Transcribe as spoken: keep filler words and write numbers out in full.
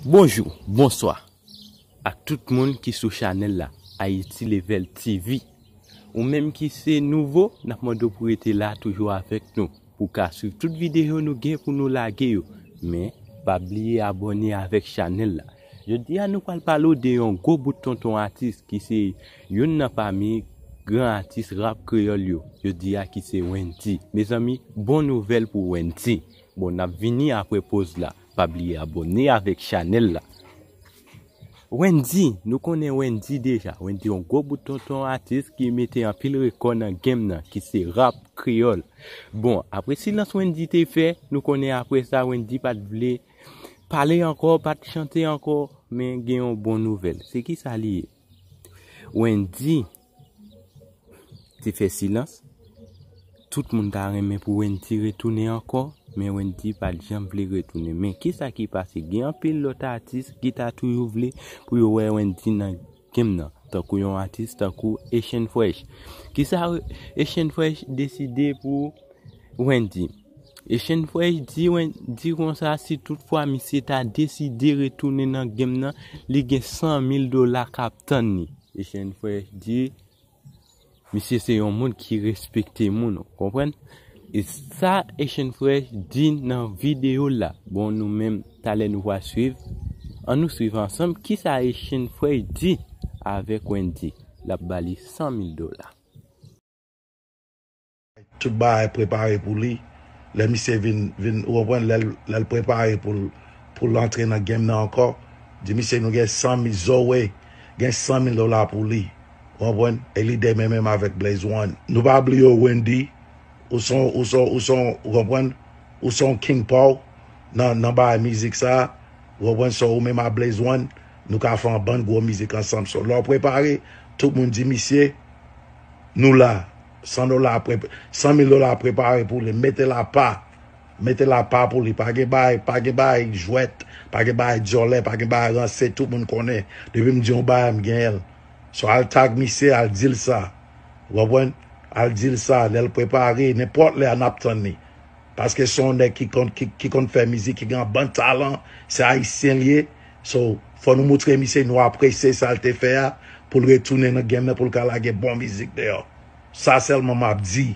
Bonjou, bonswa ak tout moun ki sou chanèl la, Haiti Level T V. Ou menm ki se nouvo, n ap mande w pou rete la toujou avèk nou, pou w ka swiv tout videyo nou gen pou nou lage yo. Men, pa bliye abòne avèk chanèl la. Jodi a, nou pral pale w de yon gwo bout tonton atis ki se youn nan pami gran atis rap kreyòl yo. Jodi a ki se Wendy. Mezanmi, bon nouvèl pou Wendy. Bon, n ap vini apre poz la. Pa bliye abòne avèk chanèl la. Wendy, nou konnen Wendy deja. Wendy yon gwo bout tonton atis ki mete anpil rekò nan game nan, ki se rap kreyòl. Bon, apre silans Wendy te fè, nou konnen apre sa Wendy pa t vle pale ankò, pa t chante ankò, men gen yon bon nouvèl. Se ki sa li ye? Wendy te fè silans. Tout moun ta renmen pou Wendy retounen ankò, men Wendy pa t janm vle retounen. Men kisa ki pase? Gen anpil lòt atis ki ta toujou vle pou yo wè Wendy nan game nan, tankou yon atis tankou Echèn Fresh. Kisa Echèn Fresh deside pou Wendy? Echèn Fresh di Wendy konsa, si toutfwa misye ta deside retounen nan game nan, li gen san mil dola k ap tann li. Echèn Fresh di misye se yon moun ki respekte moun, ou konprann? E sa Echèn Fresh di nan videyo la. Bon, nou menm, talè nou va swiv. Ann nou swiv ansanm kisa Echèn Fresh di avèk Wendy. L ap ba li san mil dola. Tout bagay prepare pou li. Lè misye vin, vin, ou konprann, lè l, lè l prepare pou l, pou l antre nan game nan ankò, di misye nou gen san mil, Zoe gen san mil dola pou li. Ou konprann? E li demen menm avèk Blaze One. Nou pa bliye w, Wendy, ou se yon, ou se yon, ou se yon, ou konprann? Ou se yon king paw nan, nan bagay mizik sa. Ou konprann? So, ou menm ak Blaze One, nou ka fè yon bann gwo mizik ansanm. So, lè w prepare, tout moun di misye, nou la. San dola, san mil dola prepare pou li. Mete l apa. Mete l apa pou li. Pa gen bagay, pa gen bagay jwèt, pa gen bagay dyòlè, pa gen bagay ranse, tout moun konnen. Depi m di yon bagay, m genyen l. So, al tag misye, al di l sa. Ou konprann? Al di l sa, lè l prepare, nenpòt lè a n ap tann li. Paske se yon nèg ki konn, ki, ki konn fè mizik, ki gen yon bann talan, se ayisyen l ye. So, fò nou moutre misye nou apresye sa l te fè a, pou l retounen nan game nan, pou l ka lage bon mizik deyò. Sa sèlman m ap di.